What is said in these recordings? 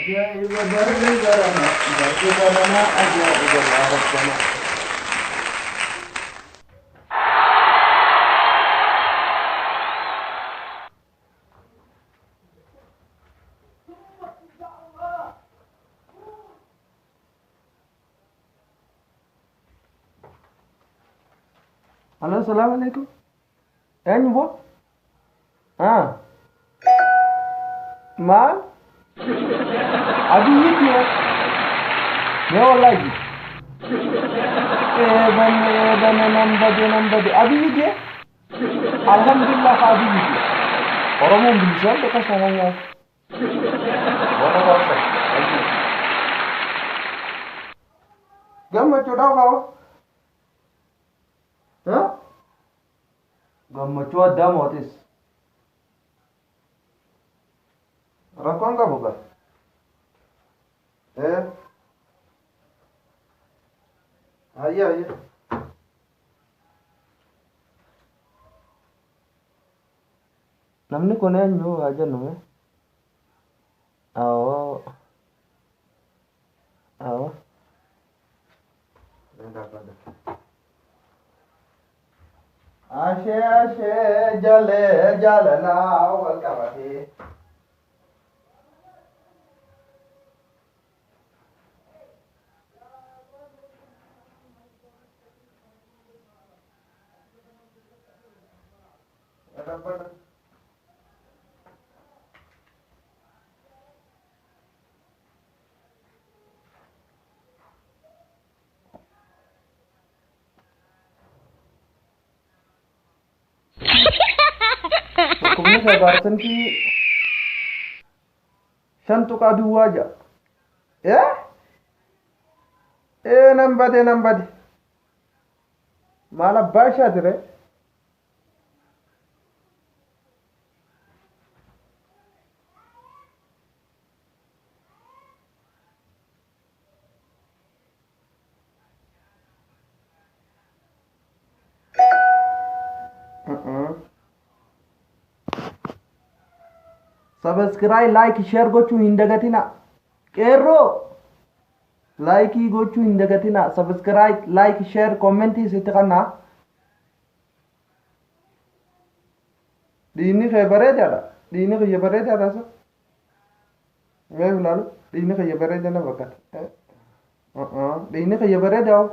Ajaa'iba barri barana, barri barana ajaa'iba yaa rabbana. Halo, assalamu alaikum. Eenyu boo? Ah. Maal? Abiyyitti hoo? Mee wallaahi. Eebanne eebanne nan bade nan bade. Abiyyitti? Alhamdulillah ka abiyyitti. Oromoon bilisoomte kasana yaa. Warra baasa. Gammachuudhaaf haa? Gammachuu addaa mootis. Rakkoon qabu gaa. Ee. Hayya hayya. Namni kun eenyu haa jennu mee? Awoo. Awoo. Ashee ashee jalee jaalalaa wal qabatee. Dhukkubni isaa 5.06%. Ee? Ee nan bade nan bade. Maal abbaa ishaati ree? Subscribe, like, share gochuu hin dagatina. Qeerroo like gochuu hin dagatina. Subscribe, like, share, comment sitti kannaa. Dhiinni kee bareedaadha. Dhiinni kiyya bareedaadha sa. Mee ilaalu dhiinni kiyya bareedaa na fakkaata. Dhiinni kiyya bareedaa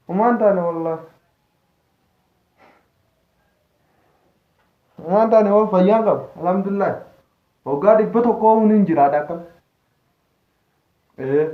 homaa hin taane wallaahi. Homaa hin taane hoo fayyaan qaba. Alhamdulillah. Waggaa 100 hin jiraadha akkam. Ee.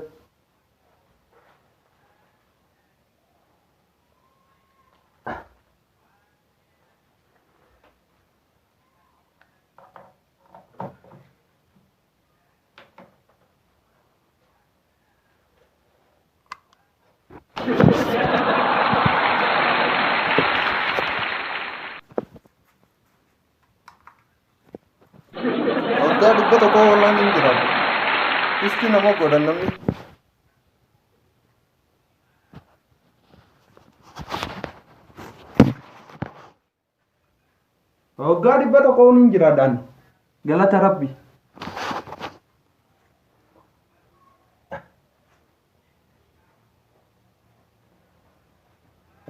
Waggaa 100 wallaan hin jiraatu. Isti nama godhan namni. Waggaa 100 hin jiraadhaan. Galata Rabbi.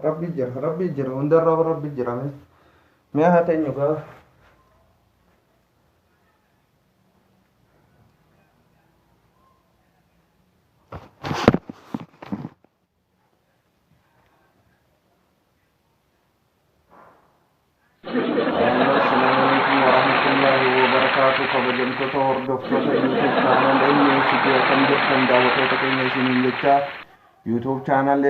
Rabbi jira, Rabbi jira, hundarra Rabbi jira. Mee haa teenyu gaa. Assalamualaikum warahmatullahi wabarakatuh. Kabajamtoota hordoftoota YouTube channel NSP akkam jirtan daawwattoota keenya isiniin jecha YouTube channel